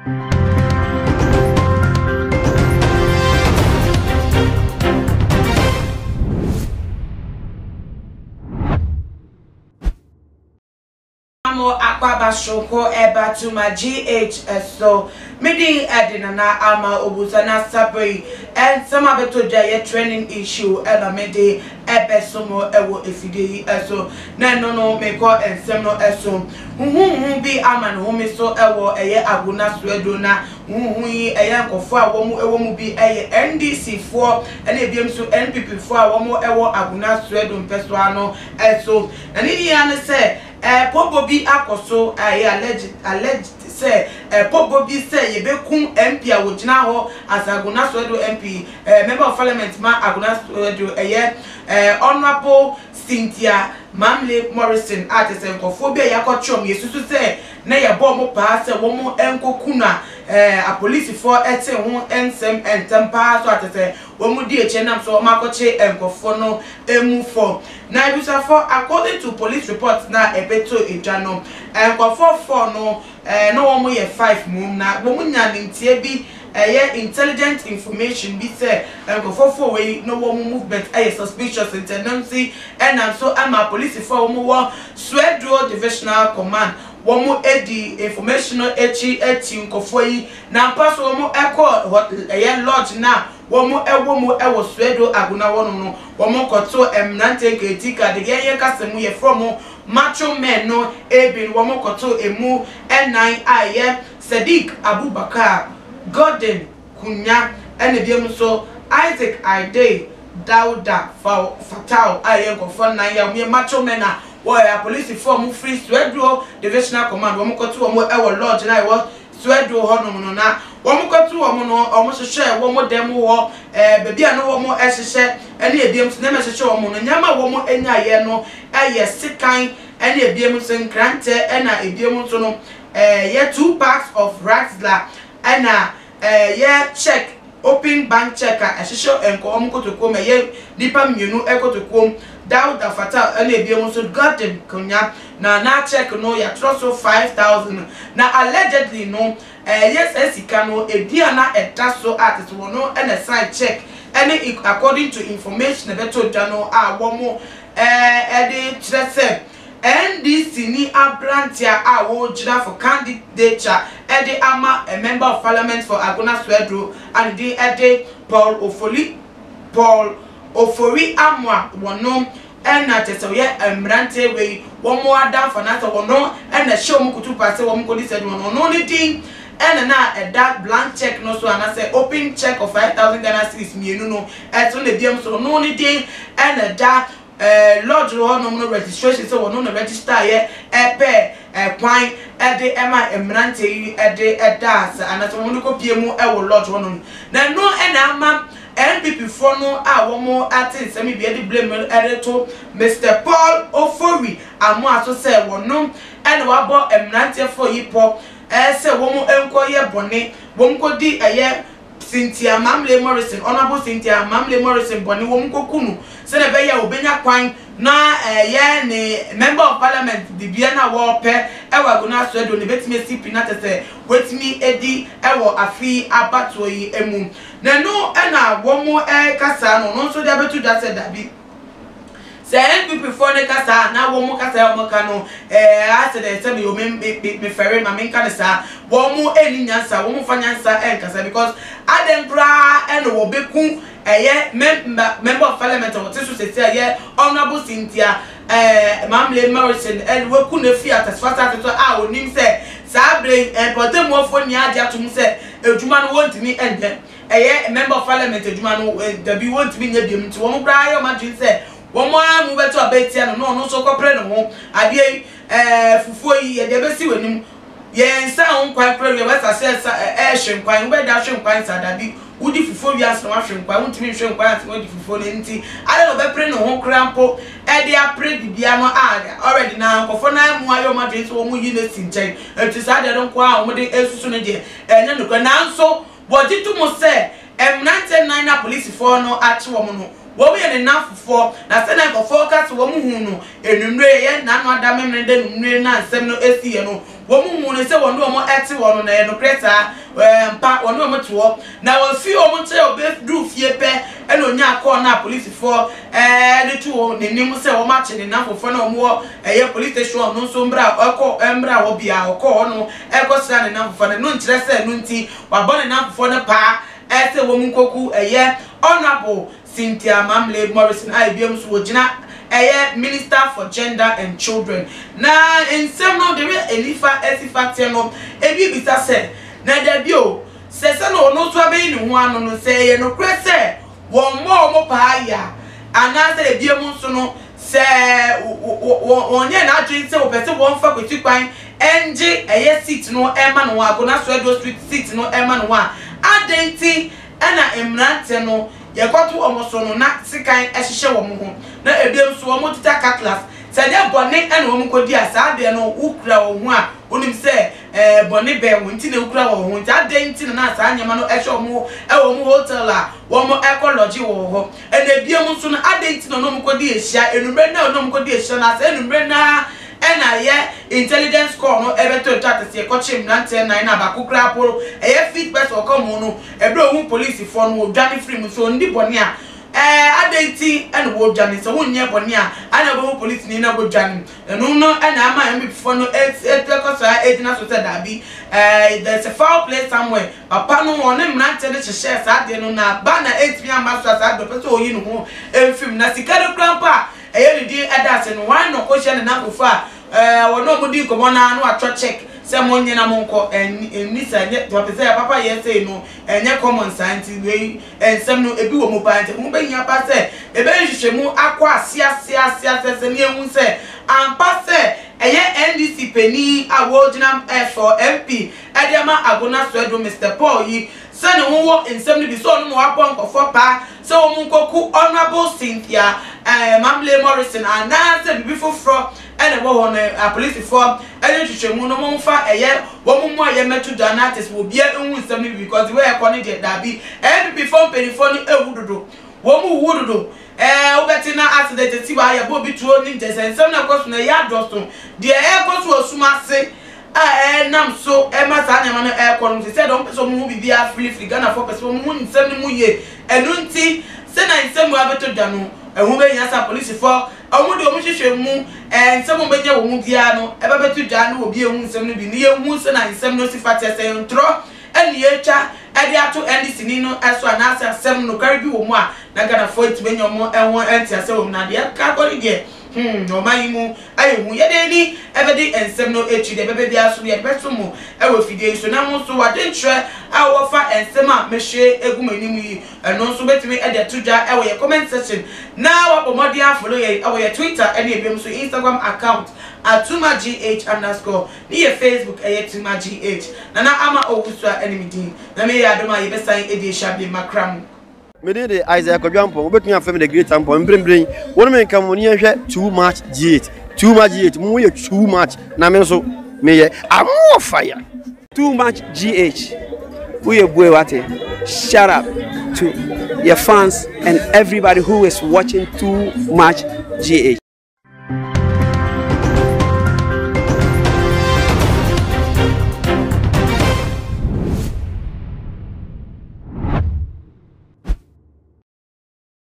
Mo akwaaba soronko ɛba to ma GH so. Me din ɛde Nana Ama Obusa na sabre yi nsɛm abɛtɔ dwa yɛ trending issue ɛna me de ɛbɛso mo ɛwɔ afidie yi ɛso. Na ɛno no mekɔ nsɛm no ɛso. Huhuhu bi ama ne home so ɛwɔ ɛyɛ Agona Soaduro na huhuhu yi ɛyɛ nkɔfoɔ a wɔn ɛwɔ mu bi ɛyɛ NDC foɔ ɛna ebiem nso NPP foɔ a wɔn ɛwɔ Agona Soaduro mpɛsoa no ɛso. Na ne nyinaa ne sɛ ɛpɔbɔ bi akɔ so a ɛyɛ alleged alleged sɛ ɛpɔbɔ bi sɛ yɛbɛkum MP a wɔgyina hɔ as Agona Soaduro MP, Member of Parliament ma Agona Soaduro ɛyɛ Honourable Cynthia Mamle Morrison a kyerɛ sɛ nkurɔfoɔ bi a yɛakɔkye wɔn yɛsusu sɛ na yɛbɔ wɔn paa sɛ wɔn nkɔku no a apolisifoɔ tee ho nsɛm ntɛm paa so a kyerɛ sɛ wɔn di akyire nam so wɔn akɔkye nkurɔfoɔ no mu fɔ. Na abusuafoɔ according to police report no a ɛbɛtɔ dwa no nkurɔfoɔ four no na wɔn yɛ five mmom na wɔn nya nimteɛ bi ɛyɛ intelligent information bi sɛ nkurɔfoɔ four wei na wɔn movement yɛ suspicious nti ɛno nti ɛnam so ama apolisifoɔ a wɔn wɔ Swedru Divisional Command wɔn adi information no akyi ati nkurɔfoɔ yi na ampa so wɔn kɔɔ hɔ ɛyɛ lodge no a wɔn wɔ mu wɔ Swedru Agona hɔ nom no wɔn kɔtoo mmeranteɛ nketetika de yɛn yɛn kasa mu yɛfrɛ wɔn macho men no ebi no wɔn kɔtoo emu nnan a ɛyɛ Sadiq Abubakar, Gordon Kunya ɛna biom nso Isaac Aidey Dauda Fatau a ɛyɛ nkurɔfoɔ nnan yi a wɔyɛ macho men a wɔyɛ apolisifoɔ a wɔfiri Swedru Divisional Command wɔn kɔto wɔn wɔ lodge no a ɛwɔ Swedru hɔnom no na wɔn kɔto wɔn no wɔn hyehyɛɛ wɔn dan mu hɔ baabi a na wɔn hyehyɛ ɛne ebiom nso nneɛma ɛhyehyɛ wɔn no nneɛma a wɔn nyaeɛ no yɛ sekan ɛne ebiom nso nkrantɛ ɛna ebiom nso no Ɛyɛ two packs of Raxla ɛna ɛyɛ check open bank check a ɛhyehyɛ nkɔ wɔn kotokuo mu ɛyɛ nnipa mmienu kotokuo mu Dauda Fatal ɛna ebinom nso Gordon Konya na na check no yɛatwerɛ so 5000 na allegedly no ɛyɛ saa sika no edin a na ɛda so a tete wɔn no ɛna sign check ɛne according to information ɛbɛtɔ dwa no a wɔn ɛde kyerɛ sɛ NDC ni abranteɛ a ɔregyina for candidature de ama a Member of Parliament for Agona Swedru a ne din de Paul Ofoli Paul Ofori Amoah wɔno na kyerɛ sɛ ɔyɛ mmeranteɛ wei wɔn adamfo anaasɛ wɔno na ɛhyɛ wɔn kutupa sɛ wɔn kɔdi saa adwuma no ɔno ne din na na ɛda blank check no so anaasɛ open check of 5000 Ghana cedis mmienu no ɛso na ebiam so ɔno ne din na ɛda eh, lodge hɔ nom no registration sɛ wɔno na register yɛ ɛpɛ ɛkwan ɛde ɛma mmeranteɛ yi ɛde ɛda ase anaasɛ wɔn de kɔ pie mu ɛwɔ lodge hɔ nom na ɛno ɛna ama NPP foɔ no a wɔn ate nsɛm yi bi ɛde blame no ɛde to Mister Paul Ofori Amoah so sɛ wɔno ɛna wabɔ mmeranteɛ foɔ yi pɔ ɛsɛ wɔn nkɔ yɛ bɔne wɔn kɔ di ɛyɛ Cynthia Mamle Morrison, Honourable Cynthia Mamle Morrison bɔne wɔ mu koku no sɛdeɛ ɛbɛyɛ a ɔbɛnya kwan na ɛyɛ ne Member of Parliament dibea no a wɔrepɛ wɔ Agona Asoɛdo no bɛtumi asi pi na kyerɛ sɛ watumi adi wɔ afe yi abatoɔ yi mu. Na ɛno na wɔreka saa no, ɔno nso de abɛto dwa sɛ dabi. Sɛ NPP foɔ no ka saa a na wɔn kasa a wɔn ka no ɛɛ asɛ dɛ sɛbi o me me me fɛre ma me nka no saa wɔn ɛnni nyansa wɔn nfa nyansa ɛnkasa because adɛn koraa ɛna wɔbɛku ɛyɛ member member of parliament a wɔte so sɛsi a ɛyɛ honourable Cynthia ɛɛ Mamle Morrison ɛna wɔku no afi Atasfa asase so a onim sɛ saa bere yi mpɔtamuafoɔ nyinaa agye atom sɛ adwuma no wɔntumi ɛnyɛ. ɛyɛ member of parliament adwuma no dabi wɔntumi nyɛ biom nti wɔn koraa ayɛ wɔn adwene sɛ wɔn ara mu bɛto aba atia no na ɔno nso kɔpere ne ho adeɛ yi ɛɛ fufuo yi yɛde ɛbɛsi w'anim yɛn nsa ho nkwan koraa wie wɛsa sɛ ɛsa ɛɛhwe nkwan wobɛda ahwe nkwan saa dabi wodi fufuo wie ansa na wahwe nkwan wontumi nhwe nkwan ansa na wadi fufuo no nti adɛn na ɔbɛpere ne ho koraa mpo ɛde apere bibia no a already na nkɔfoɔ no ara mu ayɛ wɔn adwene sɛ wɔn yi no asi nkyɛn nti saa deɛ no nko ara a wɔde ɛsusu no deɛ ɛnyɛ nokorɛ nanso Wɔgye to mu sɛ mmeranteɛ nnan no a polisifoɔ no akye wɔn no, Wɔn yɛ ne nnamfofoɔ, na sɛdeɛ nkurɔfoɔ ka sɛ wɔn huu no anwummerɛ, ɛyɛ nnaano ada Memeneda anwummerɛ no a nsɛm no siiɛ no, wɔn huu no sɛ wɔne wɔn te hɔ no, na ɛyɛ nokorɛ saa, ampa, wɔne wɔn te hɔ. Na wɔfiri wɔn nkyɛn a ɔbɛduruu fie pɛ na ɔnyaa kɔɔ no a polisifoɔ de too n'anim sɛ wɔakye ne nnamfofoɔ no a wɔwɔ ɛyɛ police station hɔ no nso mmerɛ a ɔkɔ mmerɛ a hɔ biara ɔkɔɔ hɔ no kɔsraa ne nnamfofoɔ no, ɛno nkyerɛ sɛ ɛno nti wabɔ ne nnamfofoɔ no paa sɛ wɔn nkɔku ɛyɛ Honourable Cynthia Mamle Morrison a ebiem nso wɔgyina ɛyɛ Minister for Gender and Children. Na nsɛm no de wɛ anifa asi fa teɛ no, ebi bisa sɛ, na dabi o, sɛ sɛnea ɔno nso abɛyi ne ho ano no, sɛ ɛyɛ nokorɛ sɛ wɔmmɔɔ wɔn paa yɛ a, anaasɛ ebiem nso no, sɛ wɔnyɛɛ n'adwene sɛ wɔpɛ sɛ wɔmfa kwati kwan ngye ɛyɛ seat no ma no a, Agona Soɛdo Street seat no ma no a, adɛn nti na mmeranteɛ no yɛkɔto wɔn so no na sekan hyehyɛ wɔn ho, na ebiem nso wɔteta cutlass? Sɛ ɛnyɛ bɔne na wɔkɔdi a, saa adeɛ no wokura wɔn ho a, wonim sɛ ɛɛ bɔne bɛn wo nti na wokura wɔn ho nti adɛn nti na na saa nneɛma no hyɛ wɔn wɔ wɔn hotel a wɔkɔ lodge wɔ hɔ? Ɛna ebiem nso no, adɛn nti na ɔne wɔn kɔdi ahyia anwummerɛ no a ɔne wɔn kɔdi ahyia no, asɛ anwummerɛ no ara ɛna ɛyɛ intelligence call no ɛbɛtɔ dwa te sɛ yɛkɔkye mmeranteɛ nnan no a baako koraa po ɛyɛ fifth person ɔka mu no, ɛberɛ a ɔhu polisifoɔ no ɔdwane firi mu. Sɛ ɔnni bɔne a, ɛɛ adɛn nti na wɔdwane? Sɛ wonyɛ bɔne a, adɛn na wobɛhu polisini na woadwane? Ɛno no na ama MPfoɔ no ɛkɔ so ara gyina so sɛ daabi, ɛɛ there is a foul play somewhere. Papa no ɔne mmeranteɛ no hyehyɛɛ saa adeɛ no na ba na ɛntumi amma so a saa adeɛ ɔpɛ sɛ ɔyi ne ho mfiri mu. Na sika no koraa mpo a ɛyɛ ne din da ase no, hwan na ɔkɔhyia ne nnamfofoɔ a ɛɛ ɔne wɔn di nkɔmmɔ no ara na watwerɛ check sɛ monnye na monkɔ? Ɛnni saa, ɛnyɛ ɔpɛ sɛ papa yɛ sei no ɛnyɛ common saa nti wei nsɛm no ebi wɔ mu paa nti ɛho bɛhia paa sɛ yɛbɛyɛ nhwehwɛmu akɔ aseaseaseasease na yɛahu sɛ ampa sɛ ɛyɛ NDC panin a wɔgyina for MP de ama Agona Swedru Mister Paul yi sɛ ne ho wɔ nsɛm no bi sɛ ɔno na wabɔ nkurɔfoɔ paa sɛ wɔn nkɔku Honourable Cynthia Mamle Morrison anaasɛ biribi foforɔ na ɛwɔ hɔ no apolisifoɔ ne nhwehwɛmu no wɔn fa ɛyɛ wɔn mu a yɛ mɛto dwa na kyɛ sɛ obiara nhu nsɛm no bi because the way ɛkɔ no deɛ daabi NPP foɔ mpaninfoɔ no ɛwu dodo wɔn wuwu dodo ɛɛ wobɛte na accident asi hɔ a yɛbɔ obi tuo ne nkyɛ sɛ nsɛm no ɛkɔ so no ɛyɛ adɔso deɛ ɛkɔ so wɔ sum ase a ɛnam so ɛma saa nneɛma no ɛkɔ no sɛ sɛ deɛ wɔn pɛ sɛ wɔn hu biribiara firifiri Ghanafoɔ pɛ sɛ wɔn hu nsɛm no mu yie ɛno nti sɛ na nsɛm mu abɛtɔ dwa no ɛho bɛhia sɛ apolisifoɔ Wɔn deɛ wɔn hwehwɛ mu ɛɛ nsɛm a wɔbɛnya wɔ mu biara no ɛba bɛto dwa na obi ahu nsɛm no bi na yɛhu sɛnea nsɛm no si fa teɛ sɛ ntorɔ na yɛretwa de ato NDC ni no so anaasɛ asɛm no nokware bi wɔ mu a na Ghanafoɔ atumi anya wɔn ho nteaseɛ wɔ mu na deɛ ɛka kɔ no deɛ hmm ɔman yi mu ayɛ hu yɛde ani ɛbɛdi nsɛm no akyi deɛ ɛbɛba biara so no yɛde bɛso mo ɛwɔ fidie yi so na mo nso w'adwenkyerɛ a wɔfa nsɛm a mehwie agu mo anim yi Ɛno nso wobɛtumi de ato dwa wɔ yɛn comment section na woabɔ mmɔden afollow yɛn wɔ yɛn Twitter ne ebinom nso Instagram account at tumagh underscore ne yɛn Facebook ɛyɛ tumagh. Nana Ama Owusu a ɛne me din. Na meyɛ adom a yɛbɛsan adi ahyia bio makra mu. Me din de Isaiah Kwadwo Ampong, wobɛtumi afrɛ me The Great Ampong. Mprempren, wo ne me nka mo ne yɛnhwɛ Too Much GH. Too Much GH, mo yɛ too much, na me nso meyɛ I'm more fire. Too much GH woyɛ bue wate shut up to your fans and everybody who is watching too much GH.